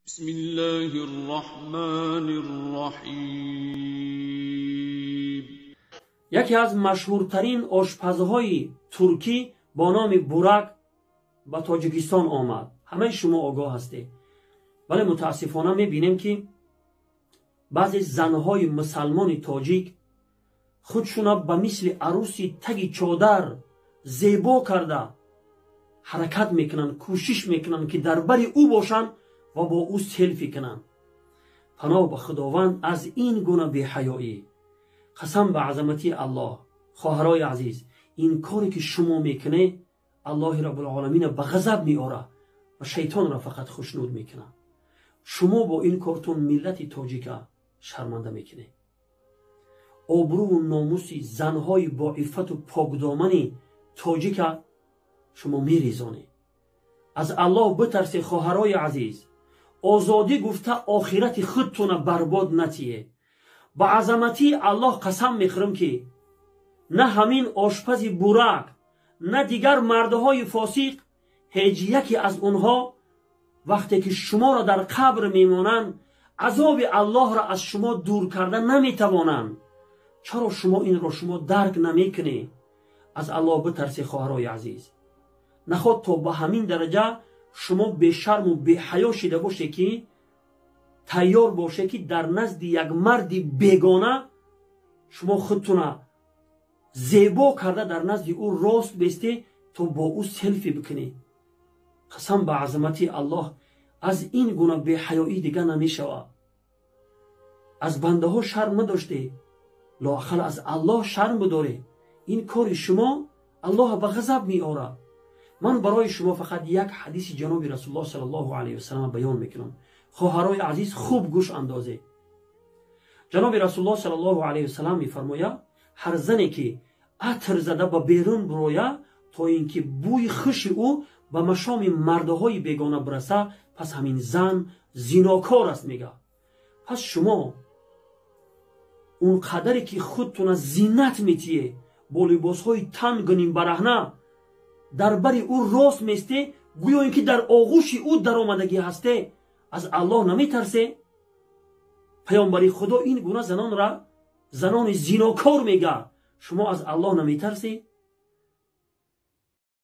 بسم الله الرحمن الرحیم. Яке аз машҳуртарин ошпазҳои туркӣ бо номи Бурак ба Тоҷикистон омад. Ҳамаи шумо огоҳ ҳастед. Вале мутаассифона мебинем, ки баъзе занҳои мусалмони тоҷик худшуна ба мисли аруси таги чодар зебо карда ҳаракат мекунанд, кӯшиш мекунанд, ки дар бари ӯ бошанд ва бо ӯ селфи кунанд. Паноҳ ба Худованд аз ин гуна беҳаёӣ. Қасам ба азамати Аллоҳ, хоҳарои азиз, ин коре ки шумо мекунед, Аллоҳи Раббулоламина ба ғазаб меорад ва шайтонро фақат хушнуд мекунад. Шумо бо ин кортон миллати тоҷика шарманда мекунед. Обрӯву номуси занҳои боиффату покдомани тоҷика шумо мерезонед. Аз Аллоҳ битарсе, хоҳарои азиз. Озодӣ гуфта охирати худтона барбод натиед. Ба азаматии Аллоҳ қасам мехӯрам, ки на ҳамин ошпази Бурак, на дигар мардҳои фосиқ, ҳеҷ яке аз онҳо вақте ки шуморо дар қабр мемонанд, азоби Аллоҳро аз шумо дур карда наметавонанд. Чаро шумо инро шумо дарк намекунед? Аз Аллоҳ битарсе, хоҳарои азиз. Наход то ба ҳамин дараҷа шумо бешарму беҳаё шида боше, ки тайёр боше, ки дар назди як марди бегона шумо худтуна зебо карда дар назди ӯ рост бесте, то бо ӯ селфи бикунӣ. Қасам ба азамати Аллоҳ, аз ин гуна беҳаёӣ дига намешавад. Аз бандаҳо шарм надоште, лоақал аз Аллоҳ шарм бидоред. Ин кори шумо Аллоҳ ба ғазаб меорад. Ман барои шумо фақат як ҳадиси ҷаноби Расулуллоҳ саллаллоҳу алайҳи васаллам баён мекунам. Хоҳарои азиз, хуб гӯш андозед. Ҷаноби Расулуллоҳ саллаллоҳу алайҳи васаллам мефармояд: ҳар зане ки атр зада ба берун бироя, то ин ки бӯи хуши ӯ ба машоми мардҳои бегона бираса, пас ҳамин зан зинокор аст, мега. Пас шумо он қадаре ки худтона зинат метиҳед, бо либосҳои тангу нимбараҳна дар бари ӯ рост месте, гӯё ин ки дар оғӯши ӯ даромадагӣ ҳасте, аз Аллоҳ наметарсе? Паёмбари Худо ин гуна занонра занони зинокор мега. Шумо аз Аллоҳ наметарсе?